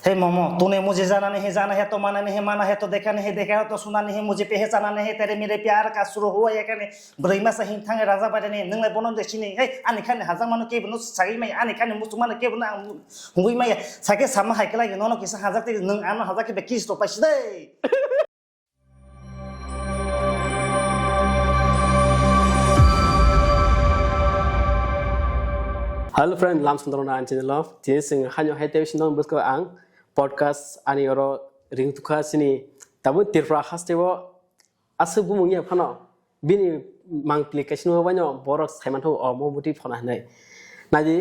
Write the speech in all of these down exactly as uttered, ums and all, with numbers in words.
Hey momo, तूने मुझे जाना नहीं, जाना है तो माना नहीं, माना है तो देखा नहीं, देखा है तो सुना नहीं, मुझे पहचाना नहीं, तेरे मेरे प्यार का शुरू हुआ ये कहने, bwrwi masa him thang raja bai ni, nwng lai bono de sini, hey, ani khani hajak mano ke bono sagwi mai, ani khani musu mano ke bono ang hungwi mai, sake sama hai kala nono kisa hajak te nwng ano hajak ke be kiss to paisi dei. Hello friend, lam sundro na an channel of, tini sing hanyo hai te sino busko ang podcast ani oro ring tukha sini tabu Tripura haste o aswk bumung ya phano bini mangpili kaisa nungwi baino borok saiman tho omo buti phano hinwi. Naidi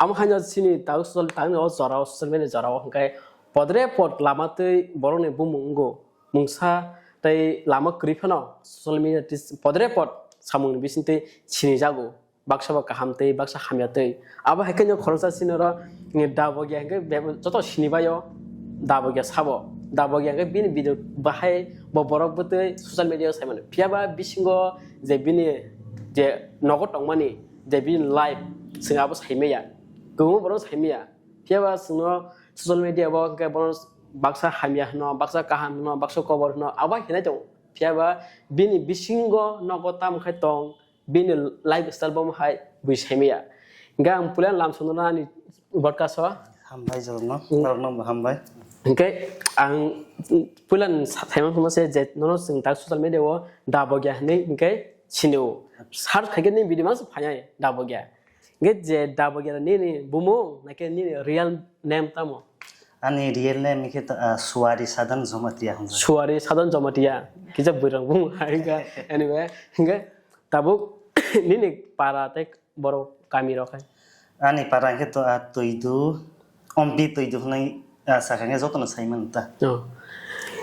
amo haino sini tau social tangni o jora o social media jora o hwnkhe podre pod lama twi borokni bumung wngo mungsa tei lama kwrwi phano social media twi podre pod samungni bisingtwi sinijago. Baksa bo kaham tei baksa hamya tei. Abo hai khe no khoroksa sini oro, mm, Dabogya hingke be-, joto sini bai o Dabogya sabo. Dabogya hingke bini video bahai bo borok bwtwi social media o sai mano. Phiya ba bisingo je bini je nogo tongmani je bini life chwng abo sai maya. Kwbangma borok sai maya. Phiya ba chwngno social media o hingke bono baksa hamya hwno, baksa kaham hwno, baksa kobor hwno, abo hinai tongo. Phiya ba bini bisingo nogo tamo khai tong, bini lifestyle bo hai bui saimaya. Hingke ang puila lam songno ani podcast o. Hambai jorokno, mm, borokno bo hambai. Hingke ang puila saimang khuma se je nono chwng tak social media o Dabogya hinwi hingke sinio. Search khaikhe ni video mangsa phainai Dabogya. Hingke je Dabogya nini bumung naikhe nini real name tamo? Ani real name khe to, ah, Suari Sadan Jamatia hwnjak. Suari Sadan Jamatia, kisa bwrang bumung hai hingke. Anyway, hingke tabuk nini para tei borok kami rok hai? Ani para hingke to, ah, Toidu, Ompi Toidu hwnwi, ah, sakha hingke jotono sai mano ta. Oh.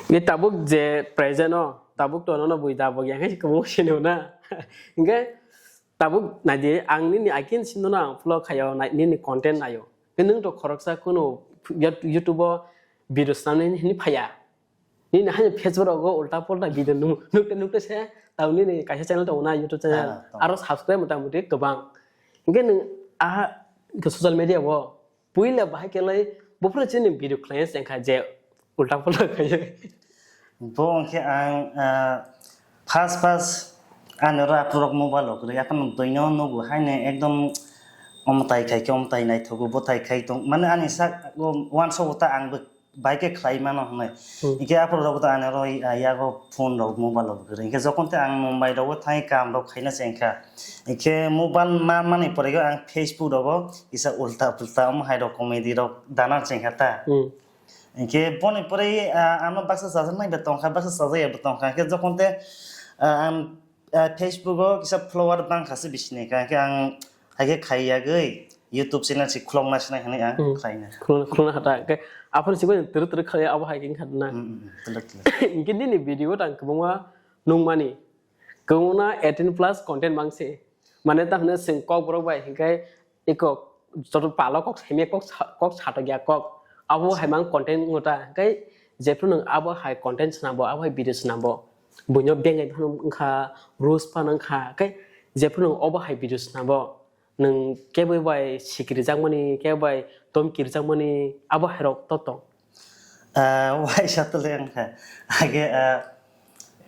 Hingke tabuk je present o, tabuk to nono bui Dabogya hingke kwbangma sini na. Hingke tabuk naidi, ang nini again sino na ang follow khayo, nai-, nini content nayo. Khe nwng to khoroksa kunu yot-, YouTube o video swnamnani hinwi phaiya. Nini haino Facebook rogo ulta pulta video nung-, nukte nukte se, tamo nini kaisa channel tongo na YouTube channel. Ah, tongo. Aro subscribe mota muti kwbang. Hingke nwng aha social media o puila bahai kelai buphuru chini video khlai se wngkha je ulta pulta khlai. Bo wngkhe ang, ah, first first ani oro aphuru rok mobile rok kwrwi, aphano doino nugo haino ekdom omtai khai khe omtai naithogo, bwtai khai tong mane ani sak o uansukgo ta ang bo bai khe khlai mano hwnwi. Hmm. Hingkhe aphuru rok ta ani oro, ah, yago phone rok mobile rok kwrwi. Hingkhe jokhon tei ang Mumbai rogo thangwi kam rok khaina chengkha. Hingkhe mobile ma mani pore ang Facebook rogo kisa ulta pulta omo hai rok comedy rok dana chengkha ta. Hmm. Hingke boni pore, ah, ano baksa chajaknai bo tongkha, baksa chajakya bo tongkha. Hingke jokhon te, ah, ang, ah, Facebook o kisa follower bangkha se bisini ka. Hingke ang haike khai yagwi YouTube channel se khulokna sinai hinui ang, hmm, khlaina. Khulokna, khulokna kha ta. Hingke aphuru se bai twrwk twrwk khlai abo hai khe wngkha na. Hmm, hmm, hmm. Twlwk, twlwk. Hingke nini video o tang kwbangma nungmani. Kwbangma eighteen plus content mangse. Mane ta hwnwi chwng Kokborok bai hingke eko joto palo kok saimya kok sa-, kok satokya kok. Abo hai mang content wngkha ta. Hingke jephru nwng abo hai content swnambo, abo hai video swnambo. Buino bengai phano wngkha, roast phano wngkha. Hingke jephru nwng obo hai video swnambo, nwng kebo bai sikirijakmani, kebo bai tomkirijakmani, abo hai rok to tong. Ah, waisa tole wngkha. Age, ah,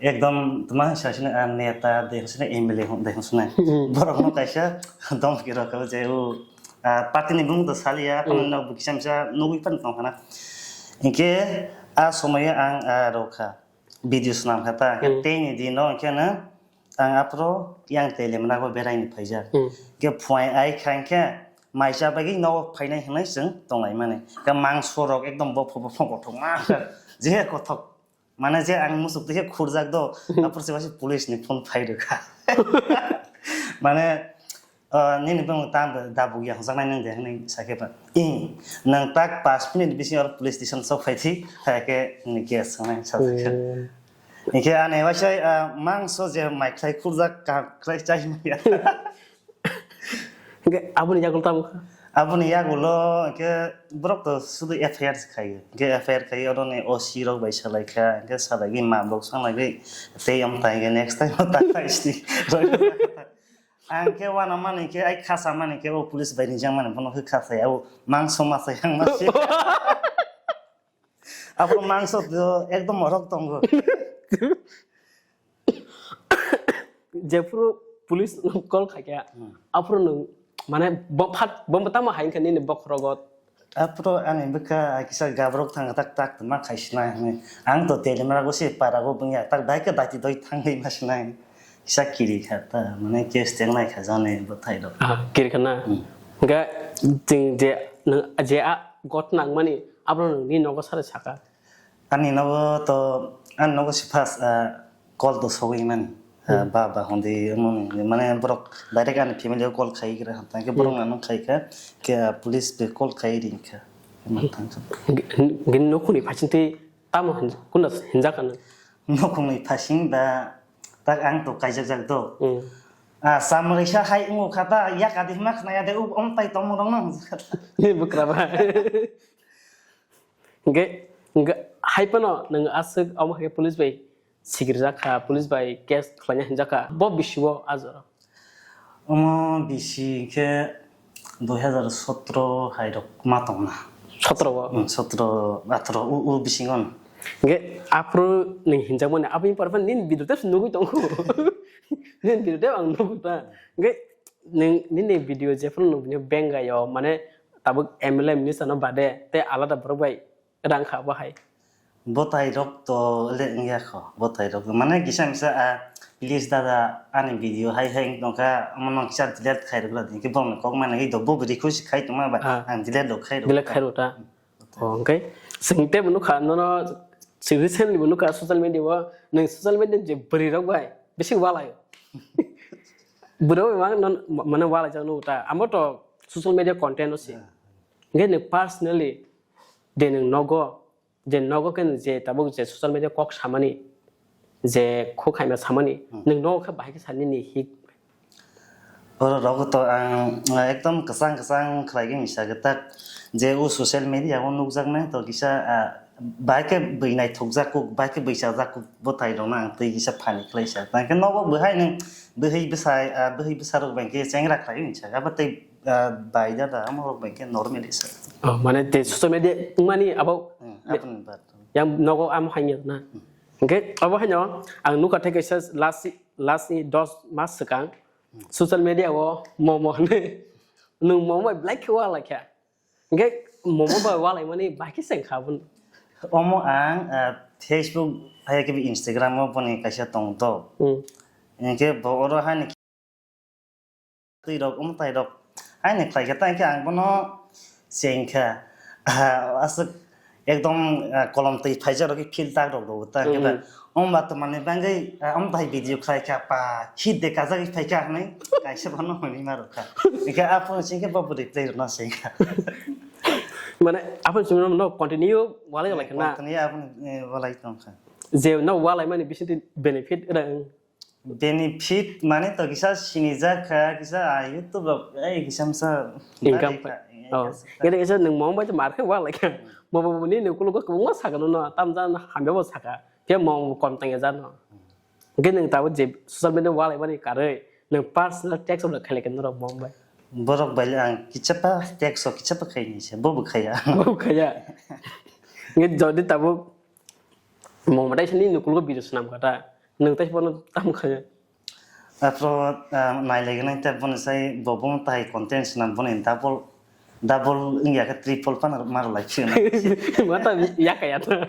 ekdom tma sasine, ah, neta de hosine M L A hon de hosine. Hmm. Borok no kaisa dom kiro ka je u, ah, party ni bung do salia, hmm, kono no bu kisa misa nugui pan tong kana. Inke a somoyo ang, ah, rokha. Video swnam kha ta. Hmm. Tei ni dino inke na ang aphuru yang tele manago beraini phaijak. Hmm. Ke phuai ai kha khe maisa bagwi nogo phainai hinwi chwng tonglaimani. Ke mangso rok ekdom bopho bopho kothok ma kha. Je kothok. Mane je ang musuk tei khurjak do. Aphuru se waisa police ni phone phai rwkha. Mane, ah, nini bwrwng tam da bugya hwnjaknai nang de hinwi sakhe ba. Ih, nang tak pash minute bisingo police station sok phai thi. Hai khe nini case sangnai sa. Hmm. Hingke ani waisa, ah, mangso je mai khlai khurjak ka khlai chai maya. Hingke aboni yagulo tamo kha? Aboni yagulo hingke borok to sudu F I R se khaio. Hingke F I R khaio, odoni O C rok bai salai kha. Hingke salai gwi ma borok sanglai gwi tei yom tai hingke next time o ta khai sini. Ang khe uanamani khe, ai khasamani khe, o police bai rijak mani, bono khe khasai, o mangso masai ang ma se. Aphuru mangso to ekdom morok tongo. Jephuru police call khaikha, aphuru nwng mane bo phat bo tamo hai wngkha nini bokhorogo? Aphuru ani bwkha kisa gabrok thang tak tak ma khaisinai hwnwi. Ang to telimra go se para go bwngya tak bai khe dati doi thangwi ma sinai. Kisa kiri kha ta mane case tengnai kha jani bwthai rok. Ah, kiri kha na. Hwnkhe chwng je nwng je a gotna wngmani abono nwngni nogo sari saka. Ani nogo to, ani nogo si first, ah, call to sogwi mani. Ah, ba, ba, hondi, mani, mane borok direct ani family o call khai gra, tangke borok nang khai kha, ke, ah, police be call khai ring kha. Gin nokuni phasing twi tamo hin-, kunda hinjak ano? Nokuni phasing ba, tak ang to kaijak jak do. Ah, samrisa hai ungo kha ta, ya kadi hima khna ya de, u, om tai tong rong nang. Ni bukra ba. Hingke, hingke hai phano nwng aswk omo hai police bai sikirjak kha, police bai case khlaina hinjak kha, bo bisi o ajaro. Omo bisi khe dui hazar sotro hai rok ma tongna. Sotro o? Hmm, sotro, atro, o, o bisingo no. Hingke aphuru nwng hinjakmani, aboni pore phano nini video tei nugui tongo. Nini video tei ang nugui ta. Hingke nwng nini video jephuru nugui bengai o, mane tabuk M L A minister no bade tei alada borok bai rang kha bo hai. Botai rok to le wngya kho, botai rok mane kisa misa a, "Please dada, ani video hai hai wng tongkha, omo no kisa delete khai rwgwla di," hingke bongni kok mane hai do bo request khai tongma ba, ah, ang delete rok khai rw delete khai rw ta. Oh, hingke chwng tei bo nukha nono, chwng recently bo nukha social media o, nwng social media je bwrwi rok bai bisi walai o. Bwrwi rok bai ma-, non-, mane walai jak nukha ta, amo to social media content o se. Ah. Hingke nwng personally de nwng nogo, je nogo khe je tabuk je social media kok samani, je khuk khaima samani, hmm, nwng nogo khe bahai khe sa nini hik? Oro rogo to ang, ah, ekdom kwchang kwchang khlai khe misa kwtak je o social media o nukjaknai to kisa, ah, bahai khe bwi naithokjak kuk, bahai khe bwi chajak kuk bwtai rokno ang twi kisa phani khlai sa. Tang khe nogo bwhai nwng bwhwi bwsai, ah, bwhwi bwsa rok bai khe chengra khlai misa khe abo tei ah, bai da da, amo rok bai khe normal isa. Oh, mane tei social media wngmani abo. Hmm, aboni bar. Yang nogo amo hanya na. Hmm. Hingke abo hanya ang nukha thai kaisa last, last ni dos mas swkang, hmm, social media o momo hinwi nwng momo bai belai khe walai kha. Hingke momo bai walai mani bai khe seng kha bun. Omo ang, ah, Facebook hai khe Instagram o boni kaisa tong to. Hmm. Hingke bo oro hani twi rok, omo tai rok. Haino khlai khe, tai khe ang bono cheng kha. Ah, aswk ekdom, ah, kolom twi phaijak rok khe feel tak rok rw ta khe ba. Hmm. Omo ba to manwi bangwi, ah, omo tai video khlai kha pa, hit de kajagwi phai kha hwnwi kaisa bono hwnwi ma rw kha. Hingkhe aphuru sing khe bo bo reply rwna seng kha. Mane aphuru sing no continue walai walai khe na? Continue aphuru, eh, walai tong kha. Je no walai mani bising twi benefit rang. Benefit mane to kisa sinijak kha, kisa, ah, YouTube rok, eh, kisa misa income bari kha, eh, oh, kisa. Gede kisa nwng mom bai to mar khe walai kha. Mom bai ni nukulugo kwbangma sakha no, tamjani hamya bo sakha. Khe mom kom tangya jano. Hingke nwng tabuk je social media walai mani karwi nwng personal text rok khailai khe norok mom bai. Borok bai le ang kichapa text o kichapa khaini se, bo bo khaya. Bo khaya. Hingke jodi tabuk mom bai sini nukulugo video swnam kha ta. Nwng tei bono tam khayo. Aphro, ah, nailaigwna tei bono sai bo bono tai content swnam bono double, double wngya khe triple phano ma rwlai phiyo na. Mata yakaya ta.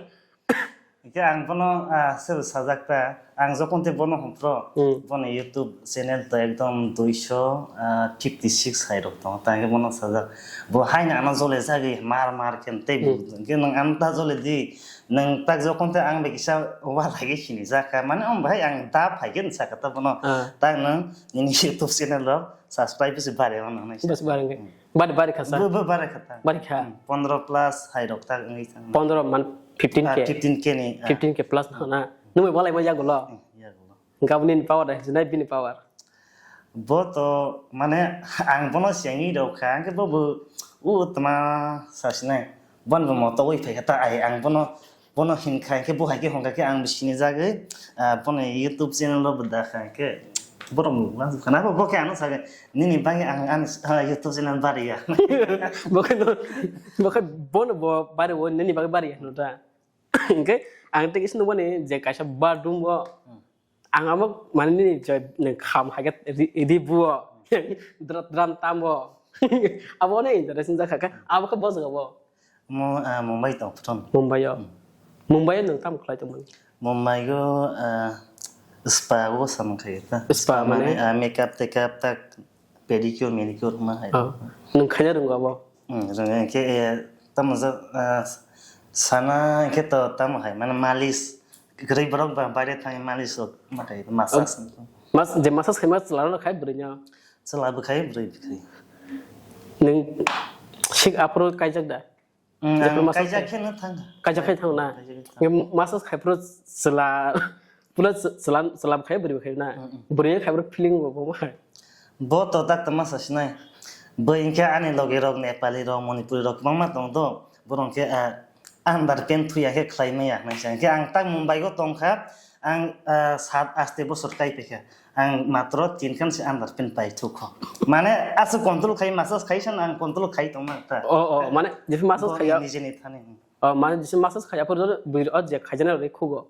Hingke ang bono, ah, sobo sajak ta, ang jokon tei bono hwnphro, hmm, bono YouTube channel to ekdom duiso, ah, fifty six hai rok tongo, tang khe bono sajak. Bo haino ano jole jagwi mar mar khe tei, hmm, hingke nwng ano ta jole di, Nwng tak jokon tei ang bai kisa walai khe sinijak kha. Mane, omo bahai ang da phai khe nsa kha ta bono. Ah. Tak nwng nini YouTube channel rok subscribe se bare mano hinwi sa. Bas bare ngai. Hmm. Bare, bare kha sa. Bo, bo bare kha ta. Bare kha. Hmm, pondro plus hai rok tak wngwi thang. Pondro man fifteen K. Ah, fifteen K ni, ah. Fifteen K plus na. Nwng bai walai ma yagulo. Hmm, yagulo. Hingke aboni power da, hinwi bini power. Bo to, mane, ang bono sengwi rok kha, hingke bo bo, o tma sasinai, bono bo moto wi phai kha, ta ai ang bono, bono hinkha, hingke bo hai khe hongkha khe ang bo sinijagwi, ah, bono YouTube channel rok bo da kha, hingke borok bo ma khana bo, bo khe ano sagwi, "Nini bagwi ang ani, ah, YouTube channel bari ya." Bo khe no, bo khe bono bo bari o, nini bagwi bari ya hino ta. Hwnkhe ang tei kisa nukmani je kaisa bathroom o, hmm, ang amo mane nini je nwng kham hai khe ri-, ri buo, dra-, dram tamo. Abo no interesting jakha khe, abo khe bo jaga bo. Mo, ah, Mumbai tong phutun. Mumbai o. Hmm. Mumbai o nwng tamo khlai tongmani? Mumbai o, ah, spa o samung khai ta. Spa mane? Mane, ah, makeup tekap tak pedicure manicure ma hai. Oh. Nwng khaina rwngo abo? Hmm, rwngo. Hwnkhe, eh, tamo jak, ah, sana hwnkhe to tamo hai mane malis kwrwi borok ba baire thangwi malis rok ma khai massage. Oh. Mas-, je massage khai ma chwla rok khai bwrwi no? Chwla bwkhai bwrwi bwkhai. Nwng sik aphuru kaijak da? Mm, jephuru ang massage kaijak khai-, kheno thang. Kaijak khai thang na? Kaijak khai thang. Nge massage khai phuru chwla, phuru chwla, chwla bwkhai bwrwi bwkhai na? Mm, mm. Bwrwi khai phuru feeling bo bo hai. Bo to tak tama sa sinai. Bo hinkhe ani logi rok Nepali rok Manipuri rok kwbangma tong do. Borok khe, ah, underpant thuya khe khlai maya hinwi sa. Hinkhe ang tak Mumbai o tong kha. Ang, ah, sat aste bosor kai paikha. Ang matro tin khan se underpant pai thuk kho. Mane aswk control khai, massage khai san ang control khai tong ma ta. Oh, oh, mane jephru massage khai ya. Nijeni thani. Oh, mane jephru massage khai ya, aphuru bwrwi o je khaijana rwi khugo.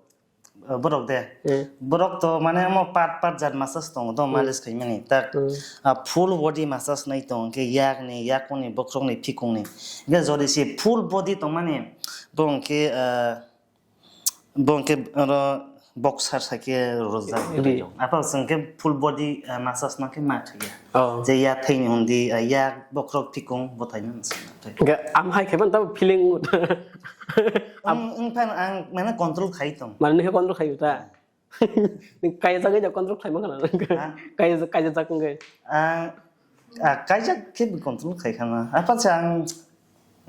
Oh, borok de. Eh. Borok to mane omo part part jat massage tongo do, hmm, malis khai mani. Tak, hmm, ah, full body massage nai tong khe yak ni, yakung ni, bokhorok ni, phikung ni. Hingke jodi se full body tong mani, bo hingke, ah, Bo hwnkhe oro boxer sai khe rwjak. Ri. Apa chwng khe full body, ah, massage ma khe ma thaiya. Oh. Je ya thai ni hundi, ah, ya bokhorok phikung bo thai ni. Hwnkhe ang hai khe ban tamo feeling. Am- Wng, wng phan ang mane control khai tong. Mane nokhe control khai ta. Kaya jagai ja control khai ma khana. Ha? Kaya, kaya jak wngkhe. Ang, ah, kaijak khe control khai khana. Apa chwng,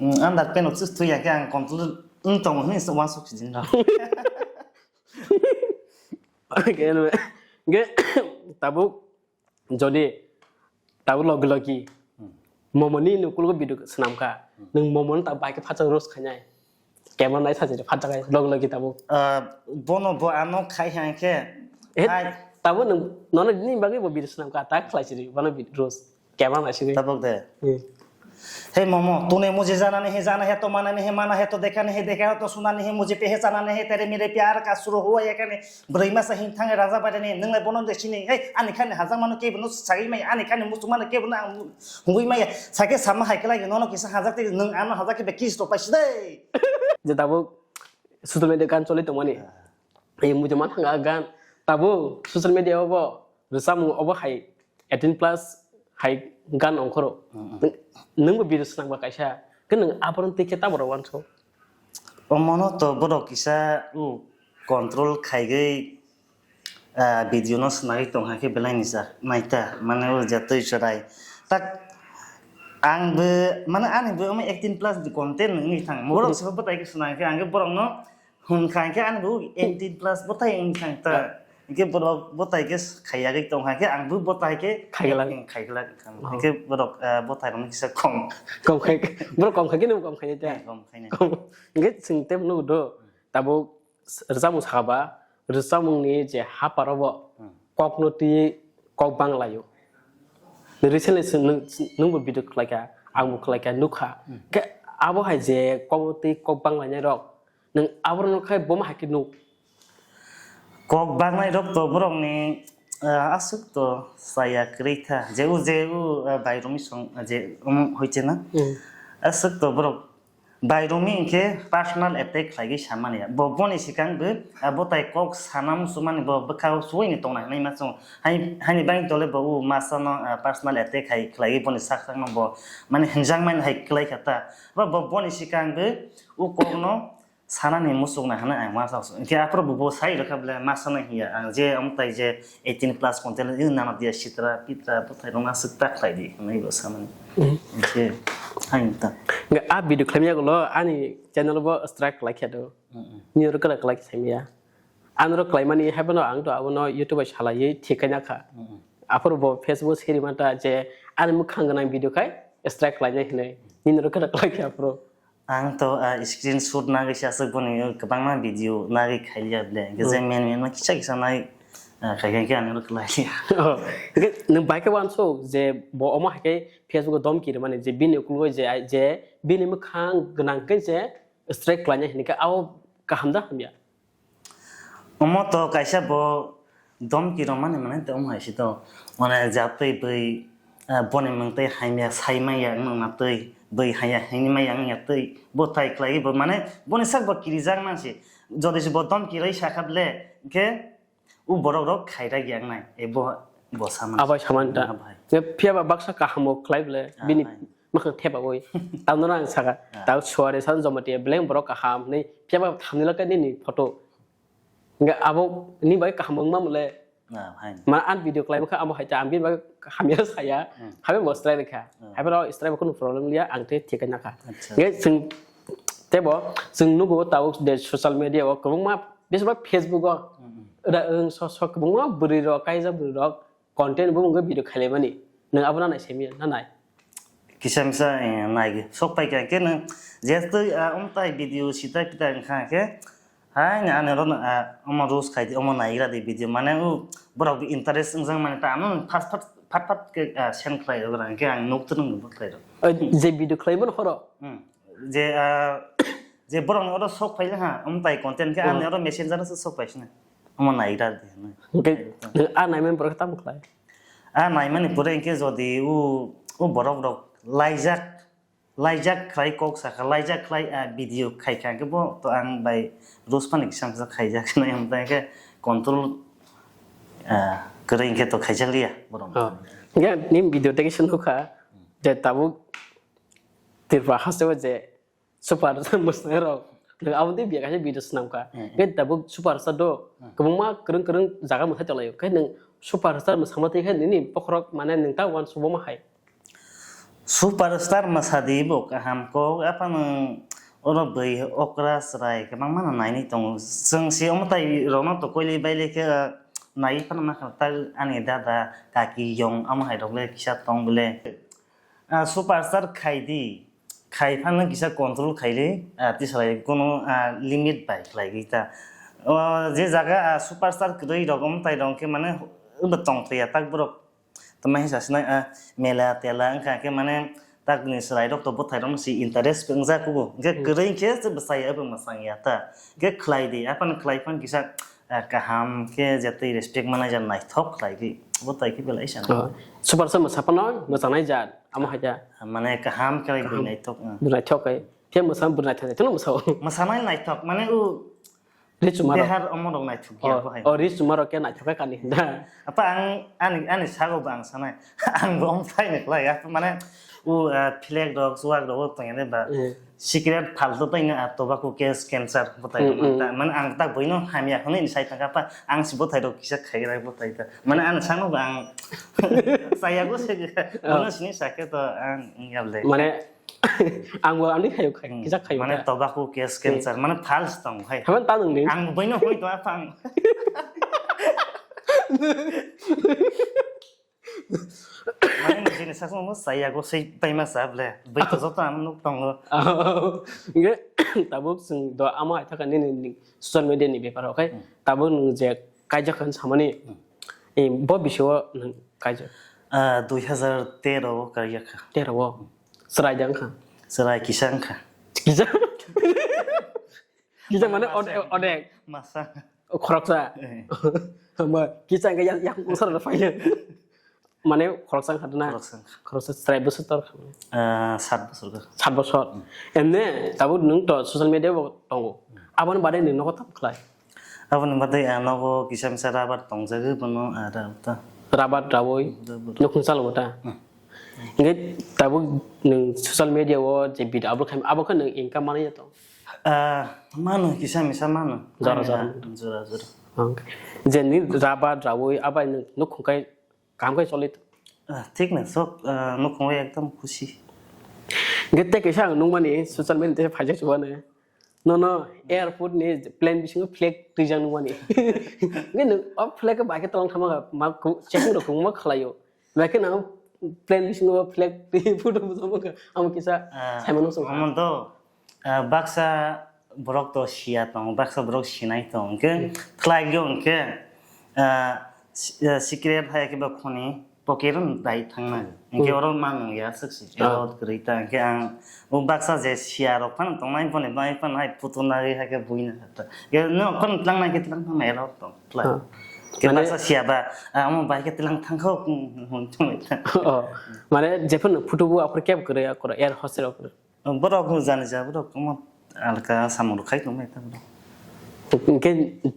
mm, underpant o chwng thwi ya khe ang control wng tongo hwnwi se uansuk si din rok. Hwnkhe, hwnkhe tabuk jodi tabuk logi logi, hmm, momo ni nukulugo video swnam kha, hmm, nwng momo no tabuk bai khe phatsa roast khainai, camera nai sajak phatsa khai logi logi tabuk. Ah, bono bo ano khai hai khe, eh, hai. Tabuk nwng nono nini bagwi bo video swnam kha, ta khlai siri bono video roast. Kema naisingwi. Tabuk de. Hmm. Hey momo, तूने मुझे जाना नहीं, जाना है तो माना नहीं, माना है तो देखा नहीं, देखा है तो सुना नहीं, मुझे पहचाना नहीं, तेरे मेरे प्यार का शुरू हुआ ये कहने, bwrwi masa hing thang raja bai ni, nwng lai bono de sini, hey, ani khani hajak mano ke bono sagwi mai, ani khani musuk mano ke bono ang hungwi mai, sake sama hai kelai, nono kisa hajak te, nwng ano hajak ke be kiss to paisi dei. Je tabuk social media gan choli tongmani. Ah. Ei muitu man thanga gan. Tabuk social media o bo rwchapmung obo hai eighteen plus hai gan ongkhoro. Mm, mm. Nwng, nwngbo video swnam ba kaisa. Khe nwng aborok twi khe tabora uansuk. Omono to borok kisa u control khaigwi, ah, video no swnagwi tong hai khe belai ni jak naita. Mane o je twi chwrai. Tak ang bo, mane ani bo omo eighteen plus ni content wngwi thang. Borok se bwtai khe swnam khe ang khe borok no Hwn kha, hwnkhe ani bo eighteen plus bwtai wng thang ta. Ah. Hwnkhe borok bwtai khe khaiyagwi tong kha, hwnkhe ang bo bwtai khe khaigwlak. Khaigwlak wng kha. Oh. Hwnkhe borok, ah, bwtai rokno kisa kom. Kom khai, borok kom khai khe nwng kom khai ta? Kom khai nai. Kom. Hwnkhe chwng tei nugo do. Tabuk rwchapmung saka ba, rwchapmungni je haparo bo, hmm, kokno twi kok banglaio. Recently se nwng, nwngbo video khlai kha, angbo khlai kha, nukha. Hmm. Hwnkhe abo hai je kokno twi kok banglainai rok, Nwng aborokno khai bomo hai khe nuk. Kok bangnai rok to borokni, ah, aswk to chaya kwrwi kha. Je u, je u, ah, Bairumi song, ah, je, um, hoite na? Hmm. Aswk to borok Bairumi hinkhe personal attack khlaigwi samani ya. Bo, boni swkang bo, ah, bwtai kok sana muchungmani bo bwkhao suwini tongna hinwi ma chwng. Hai, haini bagwi tole bo u masano, ah, personal attack hai khlaiwi boni sak sakno bo mani hwnjakmani hai kwlai kha ta. Bo, bo, boni swkang bo u kokno Sanani muchungna hwnwi ang uansuk. Hinkhe aphuru bo, bo sai rwkha bwle, ma sanai hiya. Ang je omo tai je eighteen plus content wng nana diya sitra pitra bwthai rwna swk ta khlai di hwnwi bo samani. Mhm. Hinkhe hain ta. Hinkhe a video khlaimya ulo ani channel bo strike khlai khe do. Mhm. Nini rwkha khlai khe saimya. Ani rok khlaimani haiphano ang to abono YouTube bai salaiwi thik khaina kha. Mhm. Aphuru bo Facebook siri manta je ani mwkhang gwnang video khai strike khlainai hinwi. Nini rwkha khlai khe aphuru. Ang to, ah, screenshot nagwi se aswk boni kwbangma video nagwi khailiya ble. Hwnkhe je Hmm. men men ma kisa kisa nai, ah, khai khai khe ang oro khlai liya. Oh, hwnkhe nwng bai khe uansuk je bo omo hai khe Facebook o domki rwmani je bini ukulwi je, je bini mwkhang gwnang khe je strike khlainai hinwi khe abo kaham da hamya? Omo to kaisa bo domki romani mane to omo hai si to, mane jatwi bwi, ah, boni mung tei hamya sai maya wng na twi, bwi haya hini maya wng ya twi, bo tai khlai bo mane boni sak bo kirijak man si, jodi se bo domki roi sakha ble, khe u borok rok khairak yang nai, e bo, bo sama. Abai saman da. Abai. Phiya ba baksa kaham o khlai ble, ah, bini hai. Makhang thepawi. Tamno ang saka. Ah. Tao suare san Jamatia beleng borok kaham hinwi phiya ba thamni loke nini photo. Hingke abo ni bai kaham wngma mole. Ah, hai. Ma an video khlai bokha abo hai ta ang bini bai hamya saya. Hmm. Habe bo strike kha. Hmm. Habe ro strike bo kunu problem liya ang te thik na kha. Acha. Hingke chwng tebo chwng nugo tao de social media o kwbangma besba Facebook o. Hmm. Da ang so so kwbangma bwrwi rok kaijak bwrwi rok content bo wngwi video khaimani. Nwng abo nanai semiya, nanai? Kisa misa, eh, nai sok pai kha khe nwng jehetu, ah, omtai video sita kita wngkha khe, hai na ani oro, ah, omo roast khai di, omo naigra di video, mane o borok bi interest wngjak mani ta ano phat phat, phat phat khe, ah, send khlai rw rang khe ang nuk twrwng bo khlai rw. Oi, je video khlai mano horo? Hmm. Je, ah, je borokni oro sok phai ha, omtai content khe ani oro messenger se sok phai sini. Omo naigra di. Hwnkhe a naimani borok tamo khlai? A naimani pore hwnkhe jodi u, u borok rok laijak, laijak khlai kok sakha, laijak khlai, ah, video khai kha hwnkhe bo to ang bai roast phano kisa misa khaijak nai, hwnkhe control, ah, kwrwi hwnkhe to khaijak liya borok. Oh. Hwnkhe nini video tei kisa nukha je tabuk Tripura haste o je super star mwsnai rok. Nwng abo tei biya kaisa video swnam kha. Hmm, hmm. Khe tabuk super star do, hmm, kwbangma kwrwng kwrwng jaga mwthai tonglaio. Khe nwng super star mwsama twi khe nini bokhorok mane nwng ta uansukma hai? Super star mwsadi bo kaham kok, aphano oro bwi okra chwrai kwbangma no naini tongo. Chwng se omo tai rokno to koilwi bailwi khe, ah, naiwi phano ma kha ta ani dada, kaki, yong amo hai rok le kisa tong bole. Ah, superstar khai di, khai phano kisa control khai di, ah, tisalai kunu, ah, limit bai khlai di ta. O, je jaga, ah, superstar kwrwi rok wng tai rok khe mane wngbo tong thaiya tak borok. Tamo hinsa sinai, ah, mela tela wngkha khe mane tak ni chwrai rok to bwthai rok si interest wngjak kugo. Hwnkhe, hmm, kwrwi khe se bwsai abo mwsang ya ta. Hwnkhe khlai di, aphano khlai phano kisa, ah, kaham khe jatwi respect manai ja naithok khlai di. Bo tai khe belai sana. Oh, superstar mwsa phano mwchanai jat, amo hai khe. Mane kaham khe kaham. Bwrwi naithok, ah. Bwrwi naithok khe. Khe mwsa bwrwi naithok, naithok no mwsa o. Mwsanai naithok, mane o richuma rok. Behar omo rok naithok ya, oh, bo hai. Oh, richuma rok khe naithok khe kani hinda. Apa ang, ani, ani sago ba ang sanai. Ang bo omo phai ni khlai ya, mane o, ah, flag rok, chuwak rok o tong ya de ba. Eh. Secret phalto tei no, ah, tobacco case, cancer bwtai rok, hmm, hmm, ta. Mane ang tak buino hamya hwnwi ni sai thangkha pa, ang si bwtai rok kisa khaigra bwtai ta. Mane ang sano ba ang saya go se, oh, bono sini sakhe to ang yable. Mane ang bo ani khayo khai, hmm, kisa khayo mane ta. Tobacco case, hmm, cancer, mane phals tong khai. Haman ta nung ni? Ang buino hoi to apa ang. Mane nini sasmo mo saya go sei paima sa ble. Bai to joto ang nuk tongo. Nge tabuk sing do amo hai thaka nini, nini social media ni bepar, okay? Hmm. Tabuk nung je kaijak khan samani. Hmm. Eh, bo bisio nung kaijak. Ah, dui hazar tero o kaijak kha. Tero o. Chwrai jang kha. Chwrai kisa wng kha. Kisa? Kisa mane masa. Ode-, odek. Masa. O, khoroksa. Eh. Hamba kisa hingke yang, yang sara da phaiya. Mane khoroksa wngkha na? Khoroksa wngkha. Khoroksa chwrai bwswk tor kha? Ah, sat bosor wngkha. Sat bosor. Hmm. Emne tabuk nwng to social media bo tongo. Hmm. Aboni bade nwng nogo tam khlai? Aboni bade ang nogo kisa misa rabar tongjagwi bono, ah, ra-, ta. Rabar rawi. Hmm, rabar. Nukhung chalo ta. Hmm. Hingke tabuk nwng social media o je video upload khaima, abo khe nwng income manwi ya tong? Ah, mano, kisa misa mano. Jora, ani, jora. Ah, jora, jora. Okay. Je ni rabar rawi abai nwng nukhung kai, kaham kai choli tong? Ah, thik na, sok, ah, nukhung bai ekdom khusi. Hingke tei kaisa ang nukmani social media tei phaijak chubanih. Nono airport ni plane bisingo flag twijak nukmani. Hingke nwng o flag bai khe tolong thangma kha, ma ku-, checking rok kwbangma khlaio. Bai khe nang plane bisingo flag twi photo bwsamo kha, amo kisa ah, saimano song kha. Omo to, ah, baksa borok to siya tong, baksa borok sinai tong. Hingke hmm, khlai yo hingke, ah, si-, ah, secret hai khe ba khoni. pocket rok dai thangna. Hinkhe oro ma nung ya swk si, ero kwrwi ta. Hinkhe ang o baksa je siya rok phano tongnai boni bai phano hai putu nagwi hai khe buina kha ta. Hinkhe no phano tlang nai khe tlang thangna ero tong. Hinkhe baksa siya ba, ah, omo bai khe tlang thangkho, hmm, hmm, hmm, hmm. Oh, mane jephano photo bo aphuru kep kwrwi akhoro, er hostel akhoro. Borok jani ja, borok omo alka samung rok khai tongmani ta borok. Hinkhe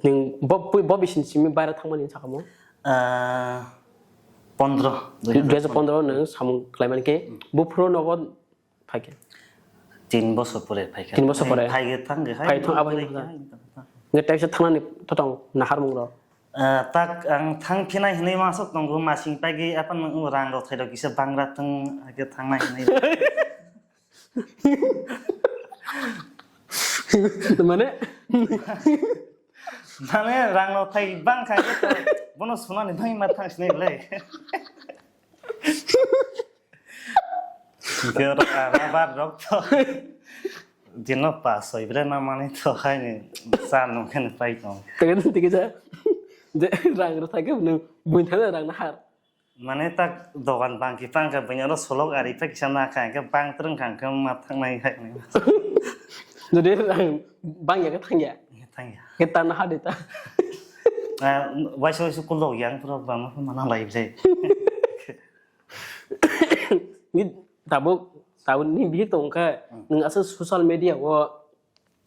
nwng bo, bo bising simi baira thangmani sakamo? Ah, pondro. Dui hajar pondro nwng samung khlaimani khe, hmm, buphuru nogo phaikhe? Tin bosor pore phaikha. Tin bosor pore? Phaikhe thangkhe hai. Phai thang, abo hai. Hinkhe teisa thangnani totong naharmung rok? Ah, tak ang thang phinai hinwi masuk tongo, masing paigwi apan rang rok thairok kisa bangra thang, age thangnai hinwi. Mane? Mane rang rok thai bang kha khe to, bono sunani bang ma thang sinai le. Hinkhe oro rubber rok to dino pas soi bre na mani to haini cha nung khe pai tong. Tege tege ja. Je rang rok thai khe nwng buini thangna rang nahar. Mane tak dogan bangki pangkha, buini oro solok ari phe kisa nakha, hinkhe bang twrwng kha, hinkhe ma thangnai hai. Jodi rang bangya khe thangya? Thangya. Khe ta naha de ta. Ah, waisa waisa kulok yang pura bang ma mana lai ble. Ni tabuk, tabuk ni bihik tong khe, hmm, nwng aswk social media o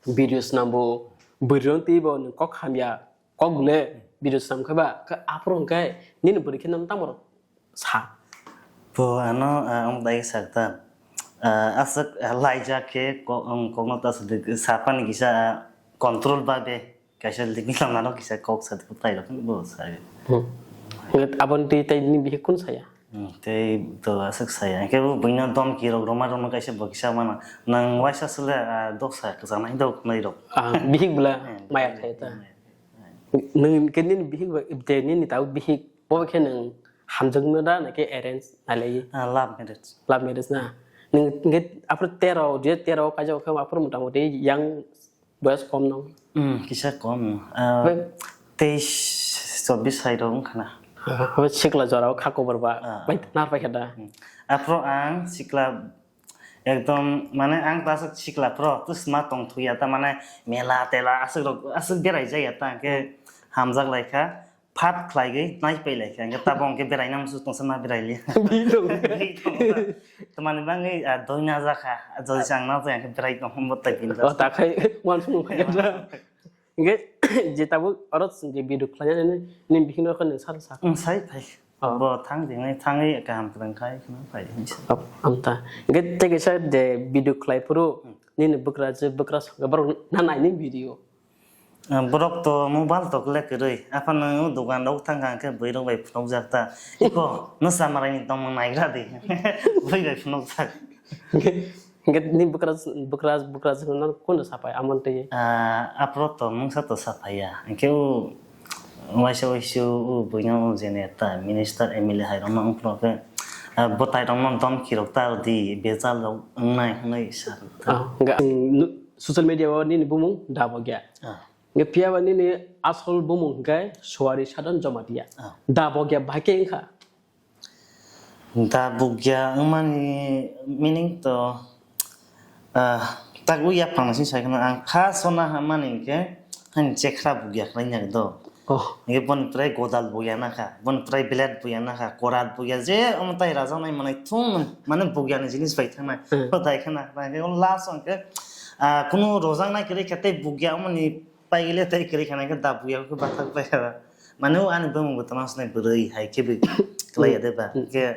video swnambo, bwrwirok twibo nwng kok hamya, kok le video swnam khe ba, khe aphuru hwnkhe nini bwrwi khe nang tamo rok sa? Bo ano, ah, omo dai sak ta. Ah, aswk, ah, laijak khe kok, um, kokno ta sa de, sa pani kisa, ah, control ba be, kaisa limit lamano kisa kok sa de, tai rok bo sa. Hmm. Aboni twi tai ni bihik kun saya? Hmm, tei to aswk saya. Hinkhe bo buino domki rok rwma rwma kaisa bo kisa mano. Nang waisa sule, ah, doksa kwchangma hindo khwnai rok. Ah, bihik bwla maya khai ta. Nwng khe nini bihik ba, tei nini tabuk bihik bo khe nwng hamjakma da na khe arrange nai lai? Ah, love marriage. Love marriage na. Nwng hinkhe aphuru tero, je tero kaijak khe aphuru mota moti yang Boyas kom no? Hmm, kisa kom. Ah, bai- teis, chobbish hai rok wngkha na. Ah, bai sikla jora o kha kobor ba. Ah. Bai nar pai kha da. Hmm. Aphro ang sikla ekdom, mane, ang ta aswk sikla phro, twsma tong thuya ta, mane, mela tela aswk rok, aswk berai jaya ta, hwnkhe hamjak lai kha. Phat khlaigwi naipai lai kha, hwnkhe tabok hwnkhe beraina muchung tongsa ma berai liya. Bihik tong. Bihik tong. Tamani bagwi, ah, doina jakha, jodi chang na jaya hwnkhe berai tong, hwnbo tai bini. O, ta khai uansukmung phai kha. Hwnkhe je tabuk oro je video khlainani, nini bihikno khe nwng sal sa kha? Nwng sai phai. Oh. Bo thang jingwi thangwi kaham kwrwng khai kheno phai hinwi sa. Oh, amta. Hwnkhe tei kaisa je video khlai phuru, hmm, nini bwkrajwk, bwkrajwk borok na naini video? Ah, borok to mobile to kle kwrwi. Aphano dogan rok thang kha, hwnkhe bwrwi rok bai phunukjak ta. Iko, nwsa marai ni tongmung naigra di. Bwrwi bai phunukjak. Hwnkhe ni bwkra, bwkra, bwkra no kunu sapai amon twi? Ah, aphro to mungsa to saphaiya. Hwnkhe o waisa waisa o buino o je neta, minister, M L A hai rok no wngphuru khe, ah, bwtai rok no domki rok ta di, bejal rok wngnai hwnwi sa. Ah, hwnkhe, mm, social media o nini bumung Dabogya. Ah. Hwnkhe phiya ba nini asol bumung hwnkhe Suari Sadon Jomatia. Ah. Dabogya bahai khe wngkha? Dabogya wngmani meaning to, ah, tak o yaphang sing sai kheno ang first o na hamani hwnkhe hani chekra bugya khlai nai do. Oh. Hwnkhe boni prai godal bugya nakha, boni prai blade bugya nakha, korat bugya je omo tai rajaknai manai thung mane bugya ni jinis bai thangnai. Hmm. Bo dai khana, hwnkhe o last o hwnkhe, ah, kunu rojaknai kwrwi khe tei bugya omoni Paigile tei kwrwi khana khe Dabogya khe bathak pai kha. Mane o ani bumung bo tama swnai bwrwi hai khe bw khlai ya de ba. Hmm. Khe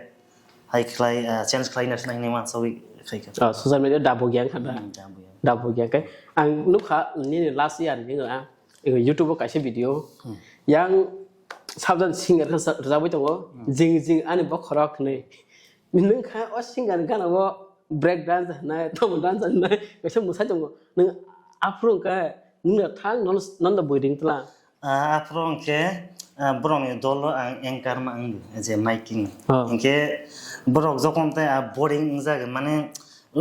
hai khlai, ah, change khlai na swnai hinwi uansugwi khai kha. Oh, social media Dabogya wngkha da? Hmm, Dabogya. Dabogya khe ang nukha nini last year ni, ah, YouTube o kaisa video. Hmm. Yang sabjan singer khe sa-, rwjagwi tongo. Hmm. Jing jing ani bokhorok hinwi. Nwng kha o singer gana o break dance hinai, tamo dance hinai, kaisa mwsai tongo. Nwng aphuru wngkha nwng no thang nono, nono bui ring tla. Ah, aphuru wngkhe, ah, borokni dolo ang anchor ma wngdi, je miking. Oh. Hinkhe borok jokhon tei, ah, boring wngjagwi, mane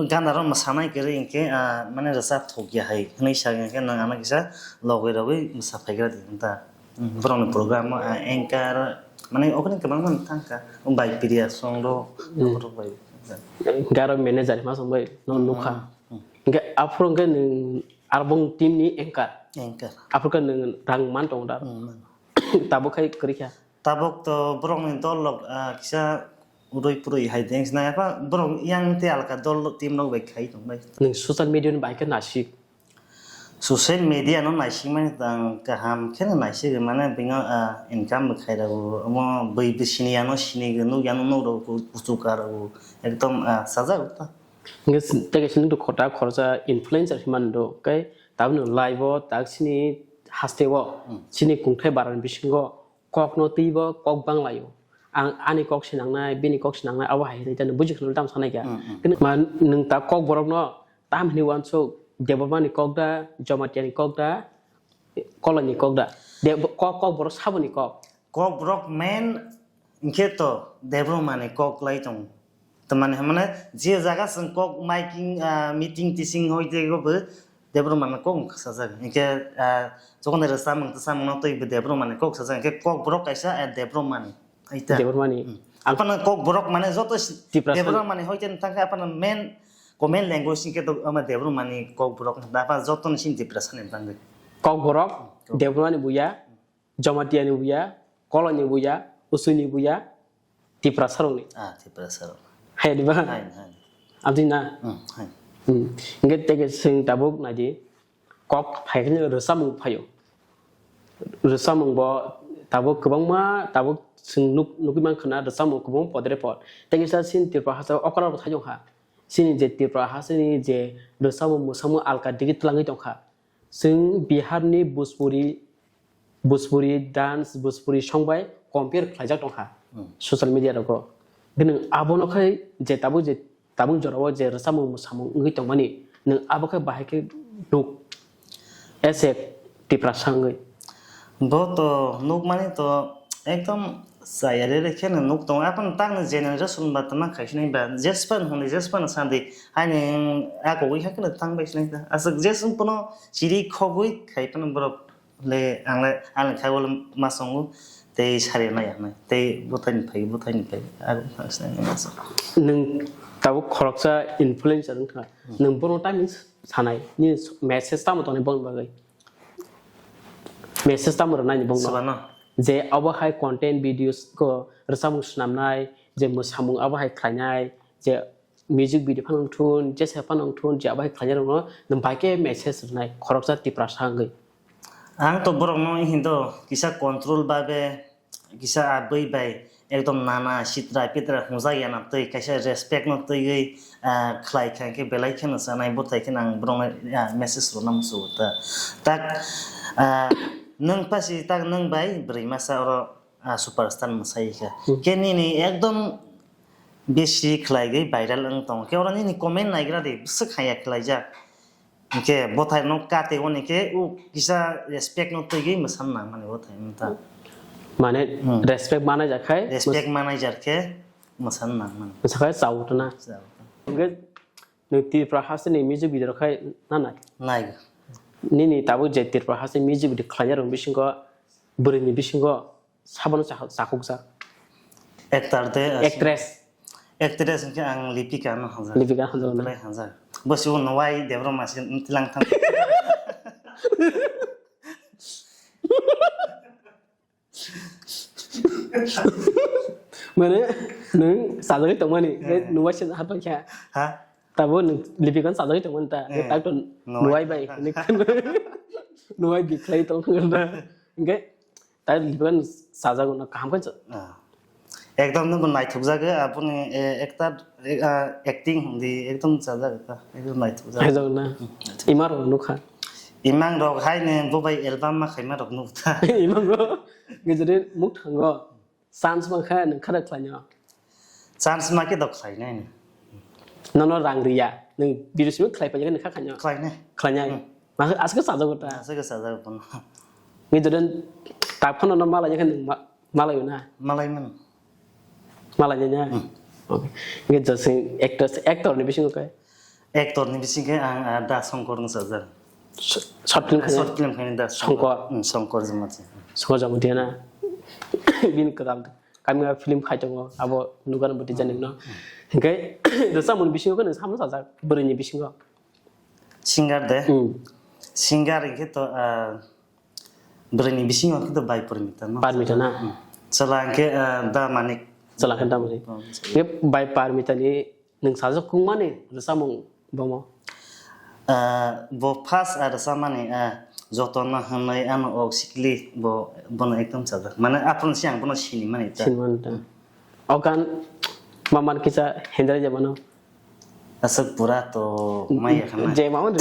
gana rok mwsanai kwrwi hinkhe, ah, mane rwchap thokya hai hinwi sa hinkhe nwng ano kisa logwi rogwi mwsa phaigra di ta. Hmm, borokni program o, ah, anchor, Mane okhorni kwbangma thangkha, bai Priya song rok, hmm, borok bai. Garo manager ma song bai no nukha. Hmm. Hingke aphuru hingke nwng arbong team ni anchor. Anchor. Aphuru khe nwng rang man tongo da? Hmm, man. Tabuk khai kwrwi kha. Tabuk to borok ni dol rok, ah, kisa urui purui hai de wngsi nai, apa borok yang te alka dol team rok bai khai tong bai. Nwng social media ni bai khe nasik. Social media no naisingmani tang kaham kheno naising mane bino, ah, income bo khairago, omo bui bisini yano sini nukya no nukrok kuchuka rogo ekdom, ah, sajak ta. Hingke tei kaisa nukdo khota khoroksa influencer hinmani do, kei tabukni live o tak sini haste o, hmm, sini kungthai barani bisingo kokno twibo kok banglaio. Ang ani kok sinangnai, bini kok sinangnai, abo hai hinwi tei buji khwlwng tamo sanai kha. Hmm, hmm. Kini ma nwng ta kok borokno tam hinwi uansuk, Debbarmani kok da, Jamatia ni kok da, Koloni kok da? De-, kok, kok borok saboni kok? Kok borok main hingke to Debbarmani kok lai tongo. Tamani hwnmane je jaga chwng kok miking, ah, meeting tising hoi tei bo Debbarmani kok wngkha sajak. Hingke, ah, jokhon rwchapmung twchapmung no twi bo Debbarmani kok sajak. Hingke kok borok kaisa, ah, Debbarmani. Aita. Debbarmani. Hmm. Ang apana kok borok mane joto si-, Tiprasa. Debbarmani hoi tei tangkhe apana main common language hingke to ama Debbarmani kok borok. Apa joto ni sin Tiprasa ni bangwi. Kok borok, hmm, kok. Debbarmani buya. Jamatia ni buya, Koloni buya, Usui ni buya, Tiprasa rok ni. Ah, Tiprasa rok. Hai di ba? Hai, hai. Abdi na? Hmm, hai. Hmm. Hingke teke sing tabuk nai di. Kok phai khe rwchapmung phaio. Rwchapmung bo tabuk kwbangma tabuk sing nuk-, nukwi mankha na rwchapmung kwbang podre pod. Teke sa sin Tripura hasa okra rok thajong kha. Sini je Tripura hasa ni je rwchapmung mwsamung alka digi twlangwi tongkha. Chwng Bihar ni Bhojpuri, Bhojpuri dance, Bhojpuri song bai compare khlaijak tongkha, hmm, social media rogo. Hwnkhe nwng abono khai je tabuk je, tabuk jorao je rwchapmung mwsamung wngwi tongmani, nwng abo khe bahai khe nuk as a Tiprasa wngwi? Bo to nukmani to ekdom chaya rere kheno nuk tongo. Aphano takni generation ba tongma khai sinai ba, jespan hwnwi jespan sandi, haini a kogwi hakhe no thang bai sinai ta. Aswk jeswng phano chiri khogwi khai phano borok le, ang le, ani khai wal ma songo tei sari nai ya nai tei bwthai ni phai, bwthai ni phai, aro thang sinai nai ma songo. Nwng tabuk khoroksa influencer wngkha, hmm, nwng bono tamo sanai, ni message tamo tongnai boni bagwi? Message tamo rwnai ni bongno? Swbano. Je abo hai content videos ko rwchapmung swnamnai, je mwsamung abo hai khlainai, je music video phano wngthun, jesa phano wngthun, je abo hai khlainai rokno nwng bai khe message rwnai khoroksa Tiprasa wngwi? Ang to borokno hindo kisa control babe kisa a bui bai ekdom nana sitra pitra hwnjak ya na twi kaisa respect no twiwi, ah, khlai kha khe belai kheno sanai bwthai kheno ang borokno, ah, message rwna muchungo ta. Tak, ah, nwng pasi tak nwng bai bwrwi masa oro, ah, superstar mwsai kha. Hmm. Khe nini ekdom bisi khlaiwi viral wng tongo. Khe oro nini comment naigra di bwswk haya khlaijak. Hingke bwthai no kate oni khe u kisa respect no twiwi mwsan nang mani bwthai wngkha. Mane, hmm, respect manai jak khai. Respect manai jak khe mwsan nang mani. Mwsa khai chao tona. Chao. Hingke nwng Tripura haste ni music video khai na nai? Nai. Nini tabuk je Tripura haste music video khlai rok bisingo, bwrwi ni bisingo, Sabono chakha-, chakhukjak. Actor de, ah, actress. Actress hwnkhe ang Lipika no hamjak. Lipika hamjak na? Belai hamjak. Bo sibo Nwai Debbarma se tilang thang. Mane, nwng sajagwi tongmani, eh, Nwai se hapang kha. Ha? Tabo nwng Lipika no sajagwi tongmani ta, eh, tak to Nwai. Nwai bai. Nwai bi khlai tong ta. Hingke, Tai Lipikan sajago na kaham khe. Ah. Ekdom nw bo naithokjagwi aboni, eh, actor, eh, ah, acting hwndi ekdom sajagwi ta, ekdom naithokjagwi. Naithok na. Hmm, naithok. Ima rok nukha. Imang rok hai nw bo bai album ma khaima rok nukha. Imang rok gejere muk thango. Chance mankha nwng khara khlainw. Chance ma khe dok khlainai. Nono rang riya. Nwng video simi khlai paikha nokha khainw. Khlainai. Khlainai. Hmm. Ma aswk sajago ta. Aswk sajago bono. Ngi joden tak phano no malai khe nwng ma-, malai na. Malai man. Malai na. Hmm. Okay. Ngi josing actress, actor ni bisingo kai. Actor ni bising khe ang, ah, Da Songkor wng sajak. Sh-, short film khainai? Short film khainai Da Songkor. Songkor. Hmm, Songkor Jamatia. Songkor Jamatia na? Bini kwtal kami o film khai tongo, abo nugano bwtwi jani no. Hinkhe rwchapmung bisingo khe nwng samung sajak bwrwini bisingo. Singer de? Hmm. Singer hinkhe to, ah, bwrwini bisingo khe to bai Parmita no. Parmita na? Hmm. Chwla hinkhe, ah, Da Manik. Chwla hinkhe Da Manik. Oh, hinkhe bai Parmita ni nwng sajak kungmani rwchapmung bomo? Ah, bo first, ah, rwchapmani, ah, jotono hwnwi ano ok sikli bo, bono ekdom chajak. Mane aphuru se ang bono sinimani ta. Sinimani ta. O gan maman kisa hendra jabano. Aswk pura to maya khana. Je maman.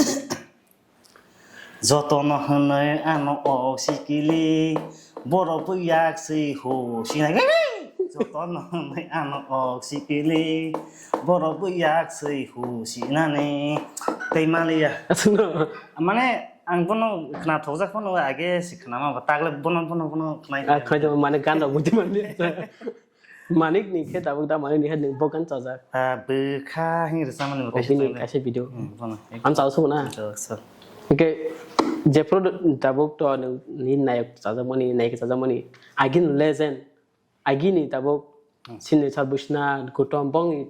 Jotono hwnwi ano ok sikili, borok bo yak swi hu sinai. Jotono hwnwi ano ok sikili, borok bo yak swi hu sinani. Tei maliya. Aswkno. Mane ang bono khna thokjak phano age se khna ma tagle bono, bono, bono khnai. Ah, khnai mane gan rok budi mani. Manik ni khe tabuk Da Manik ni khe nwng bogan chajak. Ah, bwkha hing rwchapmani bo kaisa bini chajak. Kaisa video. Hmm, bono. Ang chajak sugo na? Chajak, sir. Hinkhe jephuru tabuk to nwng ni nayok chajakmani, nayika chajakmani. Agini legend, agini tabuk Hmm. Sini Sarbishna Gautam bongni,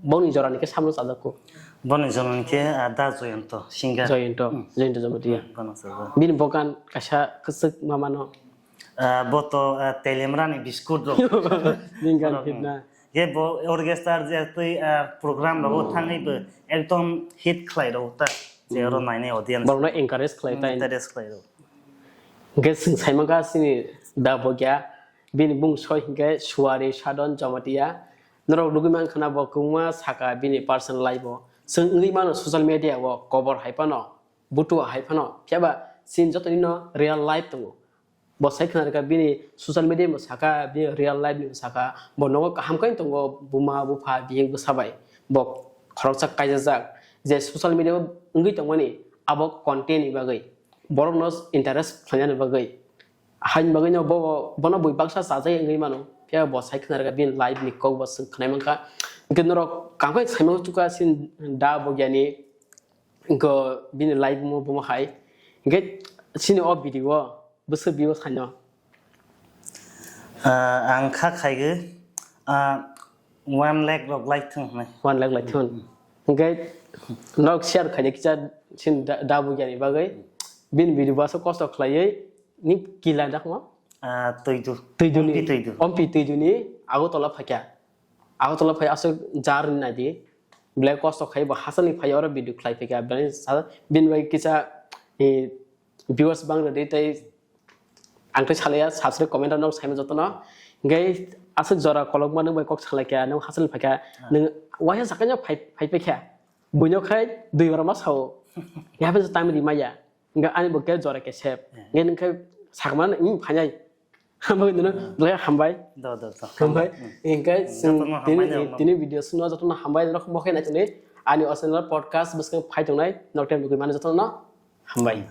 bongni jorani khe samung chajak ko. Boni jorani khe, ah, Da Joyonto, singer. Joyonto, Hmm. Joyonto Jamatia. Hmm, bono chajak. Bini bogan kaisa kwchwk mamano. Ah, bo to, ah, Telemrani biscuit rok. Ningkan Borok, hit na. Ye bo orchestra je twi, ah, program rogo thangwi bo ekdom hit khlai rok ta. Je oro nainai audience. Borokno encourage khlai ta. Encourage khlai rok. Hingke chwng saimangkha chini Da Bogya, bini bung soi hingke Suari Sadon Jamatia. Norok nugui mankha na bo kwbangma saka bini personal life o. Chwng wngwi mano social media o kobor hai phano, butua hai phano. Phiya ba chini joto nino real life tongo. Bo sai khna rwkha bini social media bo saka, bini real life ni bo saka, bo nogo kaham khe tongo, buma, bupha, bihik, bwsa bai. Bo khoroksa kaijajak je social media o wngwi tongmani abo content ni bagwi, borokno interest khlainani bagwi. Haini bagwino bo, bono bui baksa chajai wngwi mano, phiya bo sai khna rwkha bini life ni kok bo chwng khnai mankha. Hwnkhe norok kaham khe saimano chukha chini Da Bogya ni, hwnkhe bini life mo bomo hai. Hwnkhe chini o video o bwswk views haino? Ah, ang kha khaigwi, ah, one lakh rok lai thung hwnwi. One lakh lai thung. Hwnkhe nok share khaidi kisa sin da, Da Bogya ni bagwi. Bini video baso kosto khlaiwi ni kila dakmo? Ah, Twidu. Twiduni. Ompi Twidu. Ompi Twiduni Agartala phaikha. Agartala phai aswk jar ni naidi. Belai kosto khai bo hachal ni phai oro video khlai phaikha. Belai sa-, bini bagwi kisa, eh, viewers bang rwdi tei ang tei salaya subscribe comment rok saima jotono. Hingke aswk jora kolokma nwng bai kok salaikha, nwng hachal ni phaikha, nwng waisa sakano phai, phai paikha. Buino khai dui bar ma sao. Yabe tamri maya. Hingke ani bo khe jora khe sep. Hingke nwng khai sakma nwng phainai. Hambai nwng belai hambai. Do, do, do. Hambai. Hingke jotono tini, hambai no. Tini video sino jotono hambai rok mo khe nai tini. Ani o channel podcast bwskang phai tongnai. Nok tem nugui mano jotono hambai.